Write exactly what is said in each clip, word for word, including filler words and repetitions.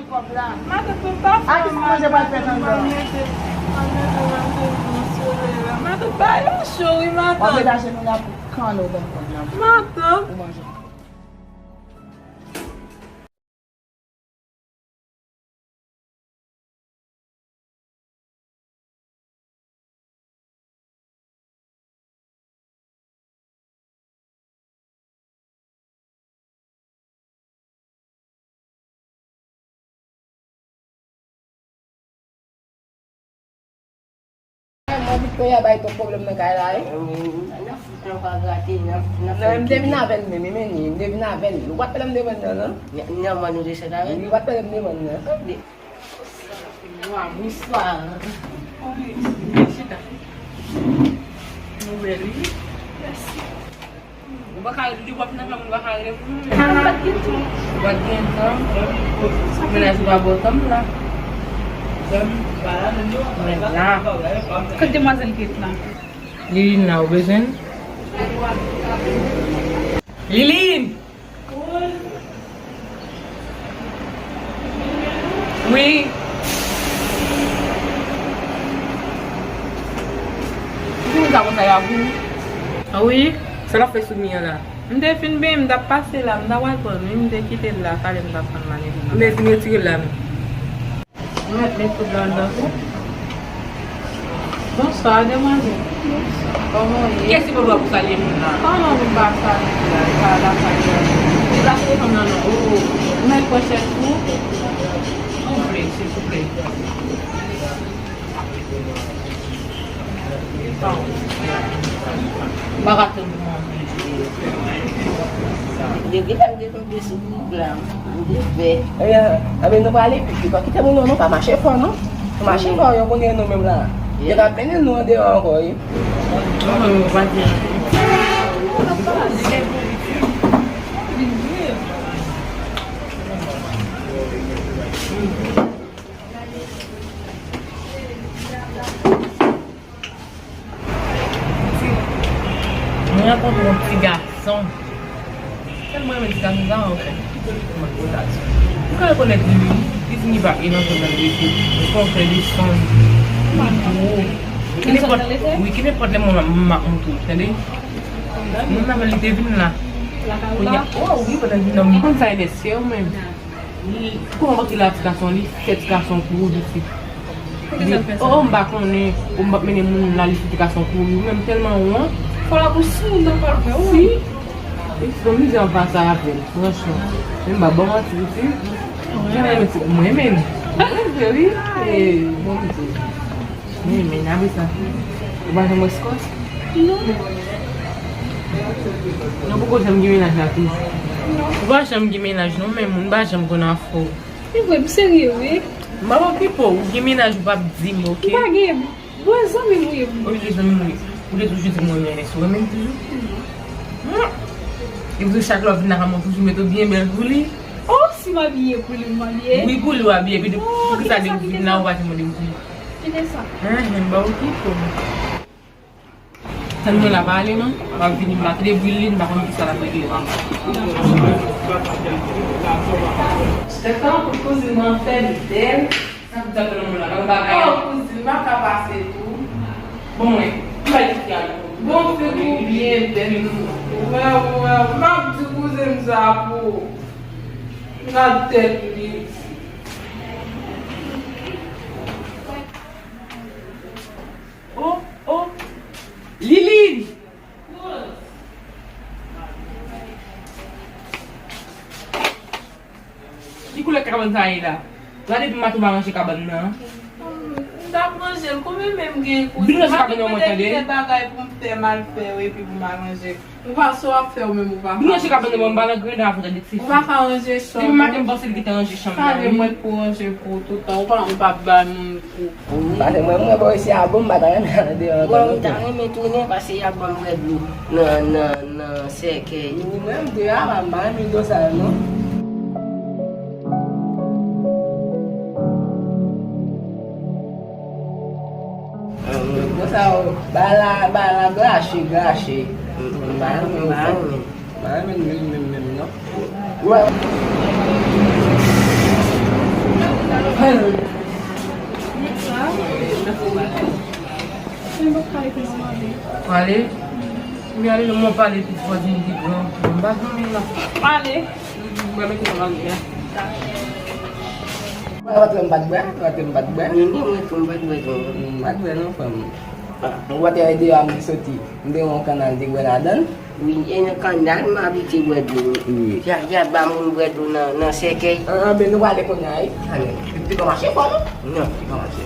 Kòb la. Matant, pou pa fè. A, kisa manje pral fèt anndan? Matant, pa yon cho, wi, matant. W ap rete achte nou la pou kanno ban kòb la. Matant. Pou manje. Mwen vit fè y a bay twòp pwoblèm nan kay la, wi. N ap fout nan pa grate, n ap, n ap fè. Non, m te vin avè l menm, wi, men li, m te vin avè l. Ou pa t pale m devan nan, non? Nan mwen nou te sot avè l? Wi, ou pa t pale m devan nan. Bonswa. Chita. Nou bèl, wi. Mèsi. Ou pa ka, li w ap nan janm, ou pa ka rele pou mwen. Ou pa t gen tan. Ou pa t gen tan. Mennaj ou pa bò tan m la. Tan m pa la, men la. Kot demwazèl ki ret la? Li, li nan, ou bezwen l? Liline! Wi. Ou konn sa konsa y ap vini? A wi? Sa l ap fè sou mi an la? M te fin benyen, m t ap pase la, m ta pral pran l, wi, m te kite l la, talè m t ap pran l, m ale vin. Men vin retire l la, men. Mwen mèt met tout la anndan tou. Bonswa, demwazèl. Kòman w ye? Kiyès ki pou dwa pou salye moun la? Kòman pou m pa salye l la? Li pa la salye l. Li pa salye fanm nan, non. Ou mèt pran chèz pou ou? Souple, silvouplè. M pa ka tann pou manje. Depi lè m te tonbe sou gwoup la, m te pè. Ebyen, ebyen, nou prale pi, pi. Pa kite moun yo, nou pa mache fò, non. Nou mache fò, yo konnen nou menm la. Yo ka mennen nou andeyò ankò, wi. Non, non, pa di anyen. Mwen rankontre yon ti gason. Tèlman renmen ti gason sa, anfen. Ou ka rekonèt li, wi. Li di li pa gen nan zòn nan li rete. Li konn fè desann. Li gwo. Ki nenpòt, wi, ki nenpòt lè mwen m ap montre w, tande. Moun nan li te vin la. Kounye a, oh, wi, pandan l vin nan, m konn sa, Enès, se ou menm. Li, kòman bòkè la ti gason, li fè ti gason pou ou, li fi. Li, oh, m pa konnen, oh, m p ap mennen moun la, li fè ti gason pou ou, ou menm tèlman wont. Fò la pou sou, nan pa l fè ou. Si. E ti bon mizè anba sa avè l, franchman. Men m pa ba w manti, wi, fi. Mwen renmen ti, mwen renmen l. Mwen renmen l, wi. E, bon mizè. Men, men, apre sa, ou pa janm wè Scott? Non. Non, poko janm gen mennaj la tou. Non. Ou pa janm gen mennaj non, men moun pa janm konn afè w. E vre, m serye, wi. M ap okipe w, ou gen mennaj ou p ap di m, oke? Ou pa gen, bon, zanmi m ou ye pou mwen. Ou te zanmi m ou ye. Ou te toujou di m ou renmen Enès, ou renmen l toujou? Non. Hmm. E pou chak lè w vin lakay mwen, toujou mete w byen bèl pou li. Oh, si m abiye pou li, m abiye. Wi, pou li w abiye, epi de, oh, poukisa depi w vin la, ou pa te mande m pou li? Kite sa. Enhen, ba okipe w. Tann mwen la, pa ale non. W ap vini, m pa tande bri li, m pa konn kisa l ap regle. Gentan, kout kouzin mwen fè li bèl. Sa pou tann mwen la, nan bagay. Oh, kouzin, m pa ka pase tou. Bon, mwen, m bay ti fi a yon. Bon, figi w byen bèl. Wè, wè, m ap di kouzin m sa pou ou. Gad tèt li. Oh, oh. Liline! Ki koulè kabann sa ye la? Gade pou maten w pa ranje kabann nan. M t ap ranje l, konbyen menm gen kouzin? Vin ranje kabann nan mwen, tande. Mwen te kite bagay pou m fè, m al fè yo, epi pou m al ranje. Ou pa sa w ap fè ou menm ou pa ka. Vin ranje kabann nan mwen, m pa nan grenda avè w, tande ti fi. Ou pa ka ranje chanm ou. Depi maten m panse li gentan ranje chanm nan, wi. Sa vle mwen pou ranje pou ou tout tan. Ou pa, ou pa bay moun kou. Paske mwen, mwen bò isi a bon, m pa ta renmen al deyò ankò non. Mwen, m ta renmen tounen, paske y ap ban m règ nan, nan, nan sèkèy. Mwen, m deyò a, m pa renmen do sa yo non. Konsa, ba la, ba la grache, grache. M pa renmen, m pa renmen. M pa renmen menm, menm, menm, non. Wè. Pale. M ale, mwen pale pi fò, di m pi gran. M pa dòmi la. Pale. Mwen mete nan lari a. Wè, wè, m pa t bwè, wè, m pa t bwè. Mwen, mwen, mwen, m pa t bwè, m pa t bwè non, frè m. Wè, te deyò a m te soti. M te wè yon kannal, te bwè ladan l. Wi, e nan kannal m abitye bwè dlo. Wi. Ya, ya ba moun bwè dlo nan, nan sèkèy. An, an, men nou prale kounye a, wi. Ale, li pa mache fò, non? Non, li pa mache.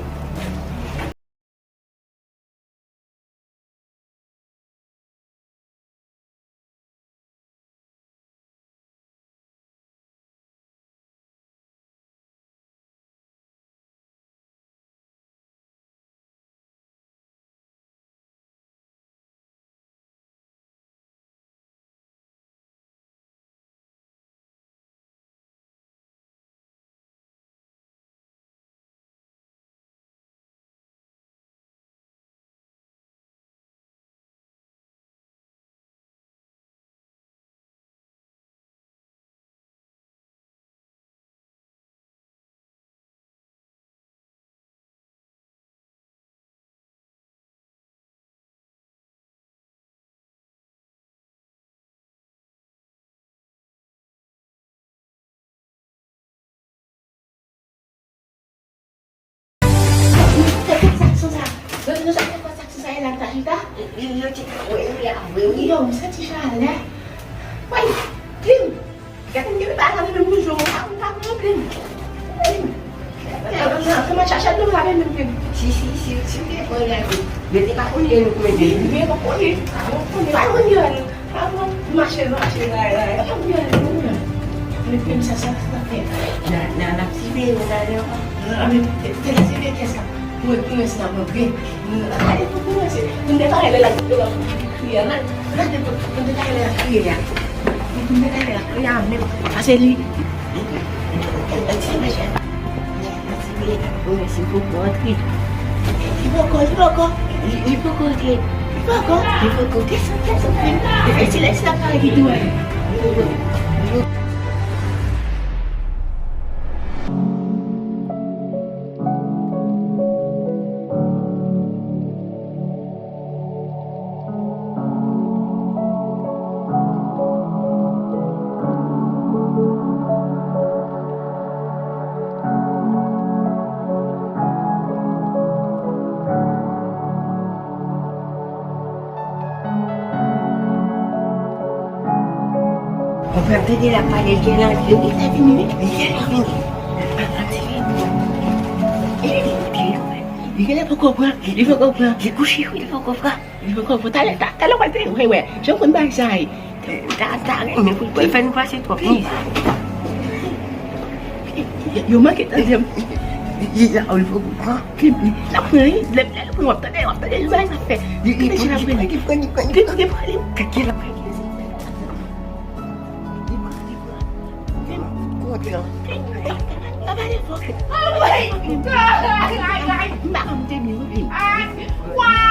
Yo, yo te ka wè, wi, a vre, wi. Yo, m santi chalè. Woy, Plim. Gade m gen bagay la menm pou jwe, mwen pa konn pa pran Plim. Plim. Kòman chache nou la menm Plim? Si, si, si, si w te pran gade. Yo te pa konnen nou kòman te. Men yo konnen. Yo konnen. Pa konnen. Avan, mache, mache, la, la, la. Anmyè, anmyè. Anmyè, sa, sa, sa fè. Na, na, n ap siveye, men talè ankò. Anmyè, te, te la siveye kès la. Pou, pou rès la, mwen vre. Gade, pou, pou rès. Pou m te pale la, la, la, pou kriye, la. Gade, pou, pou m te pale la, kriye, la. Pou, pou m te pale la, kriye, la, men, pase li. Mèsi, mèsi. Li poko, li poko. Li, li poko antre. Li poko, li poko. Desann, desann, desann. E se lè sa pa ki tou. Konprann, tande l ap pale, l gen lan, li gentan vini, wi. Li gentan vini. Li gentan poko pran, li poko pran. Li kouche, wi, li poko pran. Li poko pran. Talè, ta, talè, w ap te, wè, wè. Jan w konn bagay sa ye. Ta, ta, renmen pou l fè nou pase twòp, wi. Yo manke tande m. Li la, li poko pran. Li, li, l ap pran, wi. Lè, lè l pran, w ap tande, w ap tande, li bay sa fè. Li, li pran, li pran, li pran, li pran, li pran. Li pran, li pran, li pran. Kèk, kèk, l ap pran. Li pran, li pran. Li pran, li pran. Li pran, li pran. Pa pale fò. Oh my God! M pa konn te byen, wi. Why?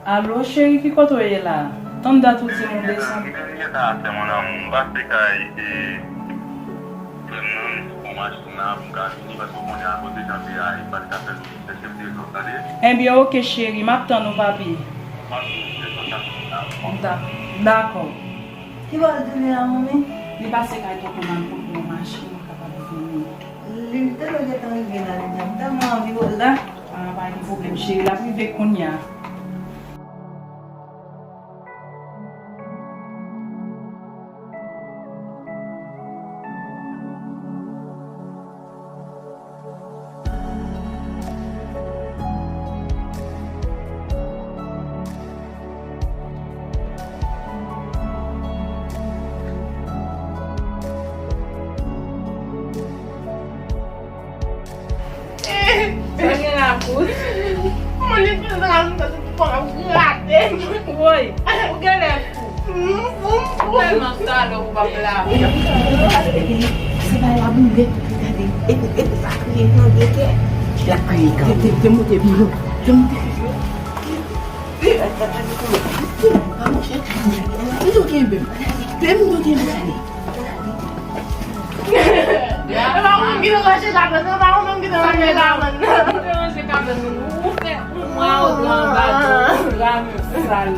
Alo, cheri, ki kote w ye la? Tann dat ou di m ou desann. Ki dènye sa a fè, mon amour? M pase kay, e, frè m nan, m sou pon machin nan, pou m ka vini, paske w konnen akoz de jan peyi a ye, m pa t ka fè l. Èske m te zòt tande? Ebyen, oke, cheri, m ap tann ou, papi. M ap vini, se konsa. Da-, dakò. Ki bò l tounen an, manmi? Li pase kay tonton Makout pou yon machin. Li te dwe gentan rive la deja. M tèlman anvi wè l la. Ah, pa gen pwoblèm, cheri, l ap rive kounye a. Sa gen la pou? Mwen li fè sa, mwen ta te fò grate m. Woy, ou genlè fou. M fou, m fou. Tèlman salòp ou p ap la. Se pa la boulèt pou gade. Epi, epi sa kriye nan de kè. La kriye kan. Te, te, te monte pi wo. Te monte pi wo. Mwen tou kenbe m. Fè m tou kenbe m. E pa ou menm ki te ranje kabann nan, e pa ou menm ki te ranje kabann nan. Ou te ranje kabann nan, ou fè yon mwa ou te anba, dra menm sal.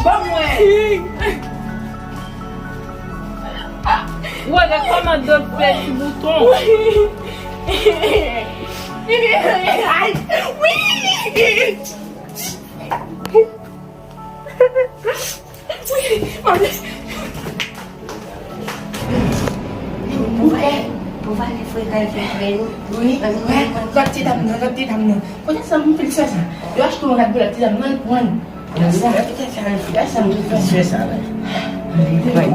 Ban mwen. Wè, gad kòman dòt fè ti bouton. Ay, wi! Wi, mande. Pou valè, pou valè frekan fè frè nou. Wi, wi, lòt ti dam nan, lòt ti dam nan. Kote sa moun fè sa? Yo achte yon rad pou lòt ti dam nan, l pran. Nan sa, lòt ti dam sa, lòt ti dam sa, moun fè sa la. Wi,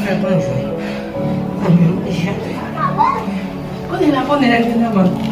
fè konjwen. Kote la konnen lè l vin nan bank?